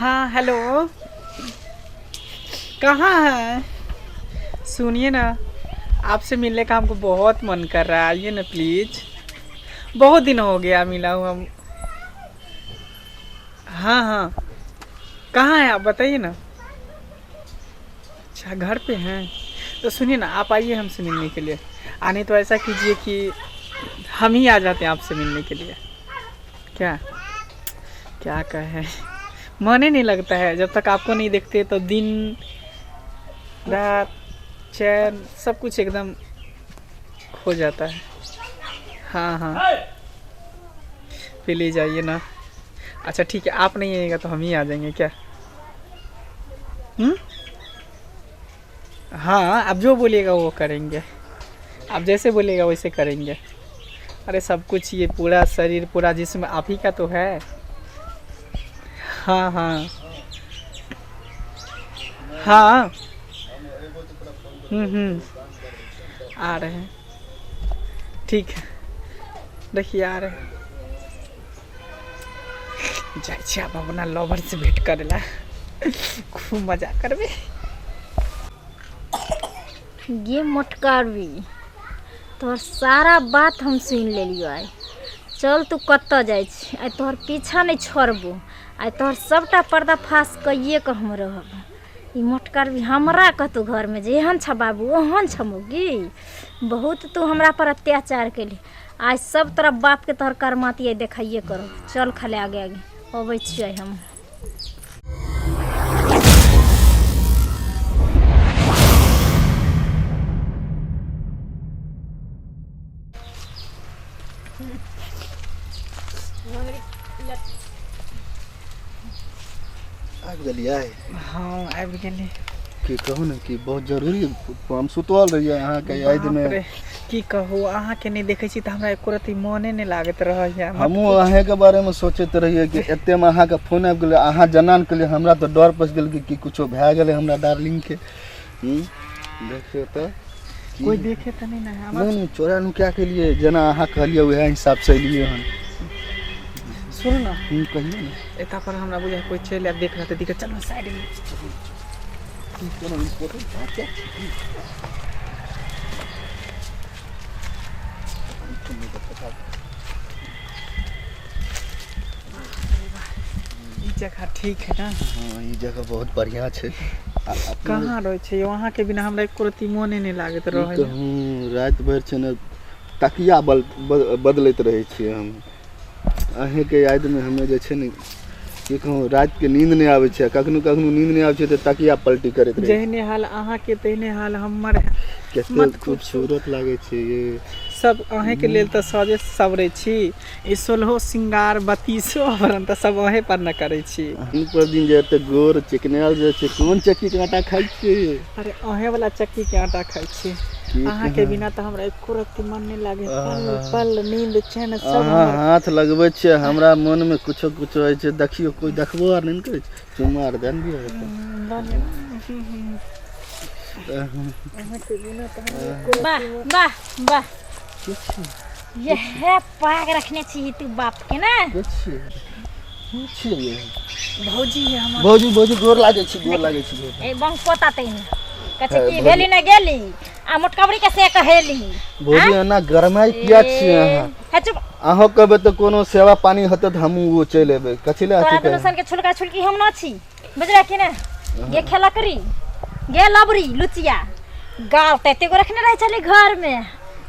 हाँ हेलो, कहाँ है? सुनिए ना, आपसे मिलने का हमको बहुत मन कर रहा है, आइए ना प्लीज। बहुत दिन हो गया मिला हुआ हम। हाँ हाँ, कहाँ हैं आप बताइए ना। अच्छा घर पे हैं? तो सुनिए ना, आप आइए हमसे मिलने के लिए। आ नहीं तो ऐसा कीजिए कि हम ही आ जाते हैं आपसे मिलने के लिए। क्या क्या कहें, मन ही नहीं लगता है जब तक आपको नहीं देखते, तो दिन रात चैन सब कुछ एकदम खो जाता है। हाँ हाँ, प्लीज आइए ना। अच्छा ठीक है, आप नहीं आइएगा तो हम ही आ जाएंगे क्या? हम्म, हाँ आप जो बोलिएगा वो करेंगे, आप जैसे बोलिएगा वैसे करेंगे। अरे सब कुछ, ये पूरा शरीर पूरा जिस्म आप ही का तो है। हाँ हाँ हाँ, हम्म, आ रहे हैं, ठीक है, देखिए आ रहे हैं। जाइ छी आब अपना लवर से भेंट करे ला, खूब मजा करबे। गे मोटकारबी, तोहर सारा बात हम सुनि लेलियो आइ। चल तू कतऽ जाइ छी, आइ तोहर पीछा नहि छोड़बो, आइ तोहर सबटा पर्दाफाश कइए कऽ हम रहब। ई मोटकारबी हमरा कहतौ घरमे जे एहन छ बाबू ओहन छ मौगी, बहुत तू हमरा पर अत्याचार केली, आइ सब तोरा बापके तोहर करमाती आइ देखाइए करब। चल खाली आगे आगे अबै छियै हम। आबि गेलियै? हाँ आबि गेली। की कहू ने कि बहुत जरूरी, हम सुतल रहियै अहाँके यादमे। बाप रे, की कहू, अहाँके नहि देखै छी तऽ हमरा एको रत्ती मोने नहि लागैत रहैया। हमहूँ अहेँके बारेमे सोचैत रहियै कि एतेमे अहाँके फोन आबि गेलै, अहाँ जेना ने केलियै, हमरा तऽ डर पसि गेल कि की कुछो भए गेलै हमरा डार्लिंगके। देखियौ तऽ की- कोइ देखे तऽ नहि ने है हमरा। नहि नहि, चोरा नुका के लिए जेना अहाँ कहलियै उएह हिसाबसँ एलियै हन। सुनू ने। कहियौ ने। एतऽ पर हमरा बुझाइ कोइ चलि आयत, देख रहतै दिक्कत, चलू साइडमे। ई कोनो इम्पोर्टेंट बात छै? ई जगह ठीक है ना? हाँ, ई जगह बहुत बढ़िया छै। कहाँ रहै छै यौ? अहाँके बिना हमरा एको रत्ती मोने नहि लागैत की रहै। कहूँ, राति भरि छै ने तकिया बल बदलैत रहै छियै हम अहीँके यादमे। हमे जे छै ने, की कहूँ, रातिके नींद नहि आबै छै, कखनो कखनो नींद नहि आबै छै तऽ तकिया पलटी करैत रहै। जेहने हाल अहाँके तेहने हाल हमर है। कते मत पूछू। खूबसूरत लागै छै ये। सब अहीँके लेल तऽ सजे सवरै छी, ई सोलहो श्रृंगार बत्तीसो आभरण तऽ सब अहें पर ने करै छी। दिन पर दिन जे एते गोर चिकनायल जाइ छै, कोन चक्की के आटा खाइ छियै? अरे अहें वाला चक्की के आटा खाइ छी। की अहाँके कहूँ? बिना तऽ हमरा एको रत्ती मन नहि लागे, पल आहा। पल नींद चैन सब अहाँ हमर। हाथ लगबै छियै, हमरा मोनमे कुछो कुछो होइ छै। देखियौ, कोइ देखबो आर नहि ने करै छै, चुम्मा आर दए ने दिअ। अहाँके बिना तऽ हमरा एको वाह वाह वाह, यह पाग रखने छी तू बाप के ने? के छियै? के छियै? भौजी है हमर। भौजी, भौजी, गोर लागै छी, गोर लागै छी, गोर। ए बंग पोता तैने कहे है, की भौजी। भेली ने गेली आ मोटकबरी के से कहेली। भौजी, एना गरमाइ किया छियै अहाँ? हे चुप। अहाँ कहबै तऽ कोनो सेवा पानी हेतै तऽ हमहूँ ओ चलि एबै, कथी लए तोरा अथी दुनू करबै? सन के छुलका छुलकी हम न छी, बुझला कि ने? गे खेलकरी, गे लबरी लुचिया, गाल तऽ एतेको रखने रहै छलै घर में।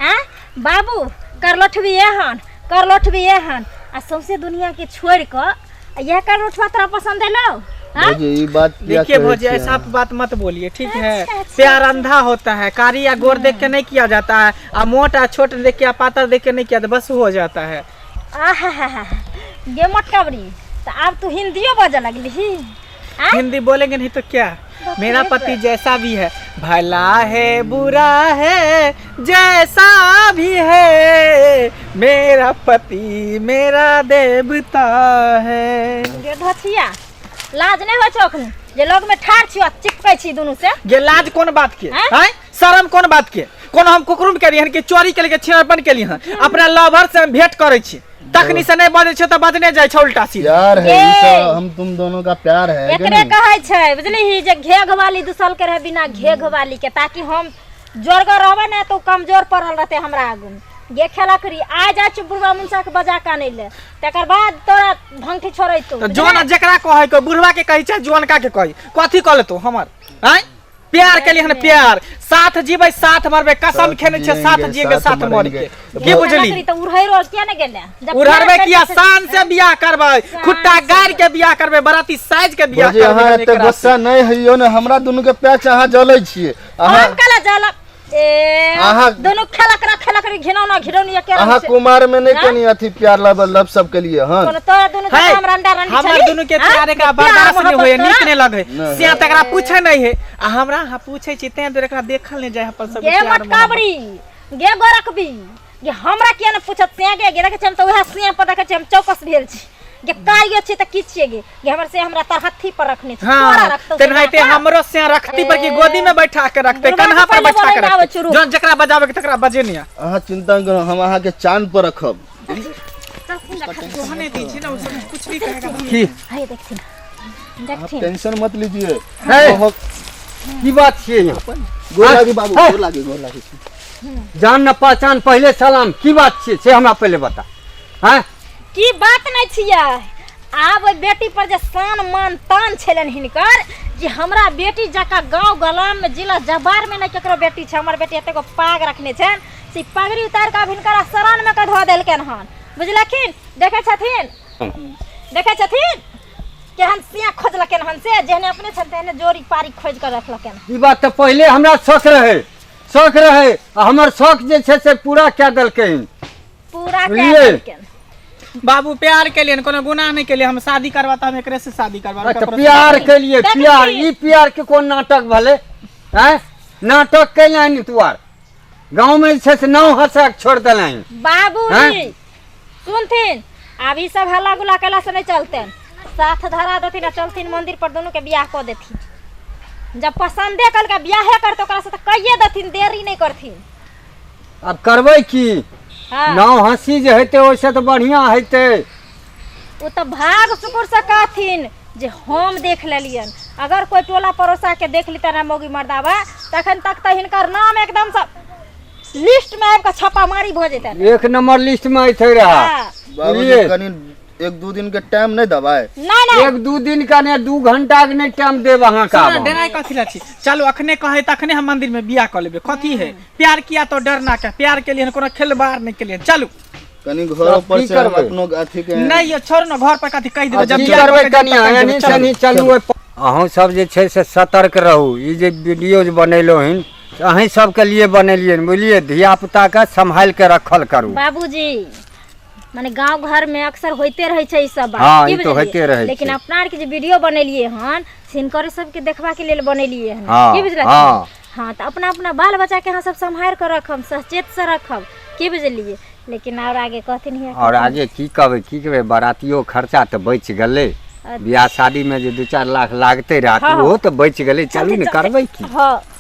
आ बाबू करलोठबी एहन, करलोठबी एहन, आ सौंसे दुनिया के छोड़ि कऽ आ इएह करलोठवा तोरा पसंद एलौ? हाँ? भौजी, ई बात किया देखिए कहै भौजी, छियै ऐसा आप अहाँ? बात मत बोलिए, ठीक है? अच्छा, अच्छा, प्यार अंधा होता है, कारी या गोर देख के नहीं किया जाता है, आ मोटा छोट देख के या पातर देख के नहीं किया जाता, बस हो जाता है। आहा, गे मोटकबरी, तऽ आब तू हिंदियो बजऽ लगलिही? आँ? हिंदी बोलेंगे नहीं तो क्या? मेरा रे पति जैसा भी है, भला है बुरा है जैसा भी है, मेरा पति मेरा देवता है। गे धथिया, लाज नहि होइ छौ अखनी जे लग में ठाढ़ छियौ आ चिपकै छी दुनू से? गे लाज कोन बात के? आँय? आँय, शर्म कोन बात के? कोनो हम कुकरुम केली हन कि चोरी केली कि छिनरपन केली हन? अपना लवर से हम भेंट करै छी। तखनी से नहीं बजै छै तऽ बजने जाइ छै उल्टा सीधा। प्यार है ए। ई सब, हम तुम दोनों का प्यार है कि एकरे नहीं? कहै छै बुझलिही जे घेघ वाली दुसल के रहे बिना घेघ वाली के, ताकि हम जोरगर रहबै ने तऽ ओ कमजोर पड़ल रहतै हमरा आगू मे। गे खेलक री आ जाइ छी बुढ़वा मुनसा के बजा के आनै ले, तकर बाद तोरा भंगठी छोड़ैतौ। तऽ जौन जेकरा कहै के बुढ़वा के कहै छै, जुअनका के कहै कथी कह लेतौ हमर? आँय, प्यार के लिए हन प्यार, साथ जीबै साथ मरबै, कसम साथ खेने छै साथ जिएंगे, जिएंगे साथ साथ मर के। मरेंगे। की बुझली? लकड़ी तऽ उड़हैरो किया ने गेलै? जब उड़हरबै प्यार किया? करै छै- शान से बियाह करबै, खुट्टा गाड़ के बियाह करबै, बराती साइज के बियाह भौजी करबै। अहाँ एते एकरा से। गुस्सा नहि होइयौ ने, हमरा दुनू के प्यार छै, अहाँ जलै छियै अहाँ। हम कला जलब ए अहाँ- दुनू खेलक रह खेलक रह घिनौना घिनौनी एके रंग अहाँ छै। कुमार में नहीं हाँ? कनी अथी प्यार लव लव सब के लिए हन। कोनो तोरा दुनू है, के हम रंडा रंडी हमर छली? दुनू के हाँ? प्यार एकरा प्यार बर्दाश्त नहीं मोहब्बत होए, तोरा? नीक नहीं लगे। नहीं। से त एकरा पूछे नहीं है आ हमरा अहाँ पूछे छी तें दुआरे एकरा देखल नहीं जाय अपन सब गे प्यार मोहब्बत। मटकाबरी गे गोरखबी गे, हमरा किया ने पूछत से गे? गे देखै छी हम तऽ उएह सिया पर देखै छी हम चौकस भेल छी गे। कारियो छी तऽ की छियै गे? गे हमर से हमरा तरहत्थी पर रखने छी, तोरा हाँ रखतौ तेनाहिते हमरो से रखती पर की गोदी में बैठा के रखते, बुढ़वा कन्हा के पर पहिले बैठा के बोलै आबै रखते। चुरू। जौन जेकरा बजावे के तकरा बजे नहीं। अहाँ चिंता न करू, हम अहाँके चांद पर रखब। कहने दीजिए ना, उसमें कुछ भी कहेगा। की हे देखथिन आप देखथिन। टेंशन मत लीजिए। है। बहुत की बात छियै यहाँ? गोर लागी बाबू। है। गोर लागी, गोर लागी। जान न पहचान, पहिले सलाम। की बात छियै से हमरा पहिले बता। हैं? की बात नहि छियै, आब ओहि बेटी पर जे शान मान तान छलनि हिनकर जे हमरा बेटी जकाँ गाँव गलाम में जिला जबार में नहि केकरो बेटी छै, हमर बेटी एतेक पाग रखने छनि, से पगड़ी उतारि कऽ आब हिनकर शरण में कऽ धऽ देलकनि हन, बुझलखिन? देखै छथिन, देखै छथिन केहन सिया खोजलकनि हन, से जेहने अपने छनि तेहने जोड़ी पारी खोजि कऽ रखलकनि। ई बात तऽ पहिले हमरा शौक रहे, शौक रहे आ हमर शौक जे छै से पूरा कए देलकै। पूरा कए बुझलियै? देलकनि। बाबू प्यार के लिए कोनो गुनाह नहीं के लिए, हम शादी करवा तो हम एकरे से शादी करवा। अच्छा प्यार के लिए देखै प्यार छी। ई प्यार के कोन नाटक भेलै? आँय, नाटक केलनि तू आर गाँव में जे छै से नाव हंसा के छोड़ि देलनि। बाबूजी हैं? सुनथिन, आब ई सब हल्ला गुल्ला केला से नहीं चलतेन, साथ धरा देथिन आ चलथिन मंदिर पर, दोनों के बियाह कऽ देथिन। जब पसंदे करके बियाहे करते ओकरा से तऽ कहिए देथिन, देरी नहीं करथिन। आब करबै की? हाँ। नाव हंसी जे हेतै ओहिसँ तऽ बढ़िआँ हेतै। ओ तऽ भाग शुक्र से कहथिन जे हम देख लेलियन, अगर कोई टोला पड़ोसा के देख लेतन है मौगी मर्दाबा, तखन तक तऽ हिनकर नाम एकदम से लिस्ट में आबि कऽ छापामारी भऽ जेतनि। एक नंबर लिस्ट में अयतै रहा। हाँ। बाबूजी बुझलियै? कनी एक दू दिन के टाइम नहीं दबाए? नहीं नहीं, एक दू दिन का नहीं, 2 घंटा के नहीं टाइम देब अहाँ का। सुनो, डेराय कथी ला छी? चलू अखने कहै तखने हम मंदिर में बियाह कऽ लेबै। कथी है, प्यार किया तो डरना क्या, प्यार के लिए कोनो खेलबार नहीं के लिए। चलू कनी घर तब पर की से हम करबै? अपनो अथी के नहीं ये छोड़ न, घर पर कथी कहि देबै जब की बियाह करबै कऽ के कनिया? जब तक एनी कहि देबै, से चलू। चलू। अहूँ सब जे छै से सतर्क रहू। ई जे वीडियो जे बनेलहुँ हन से अहीं सबके लिए बनेलियै हन, बुझलियै? धिया पुताके सम्हालि के रखल करू। बाबूजी माने गांव घर में अक्सर होते रहे छै ई सब बात। हाँ, की ई तऽ बुझलियै? होइते रहै लेकिन छै। अपना आर के जे वीडियो बनेलिए हन से हिनकर सबके देखबा के लेल बनेलिए हन। हाँ, की बुझलखिन? हाँ। हाँ तऽ अपना अपना बाल बच्चा के अहाँ सब सम्हारि कऽ रखब, सचेत से रखब, की बुझलियै? लेकिन और आगे कहथिन हिया और आगे की कहबै, की कहबै, बारातियो खर्चा तऽ बचि गेलै। बियाह शादी में जे 2-4 लाख लागते रहत हाँ। ओहो तऽ बचि गेलै। चलू ने, करबै की? हाँ।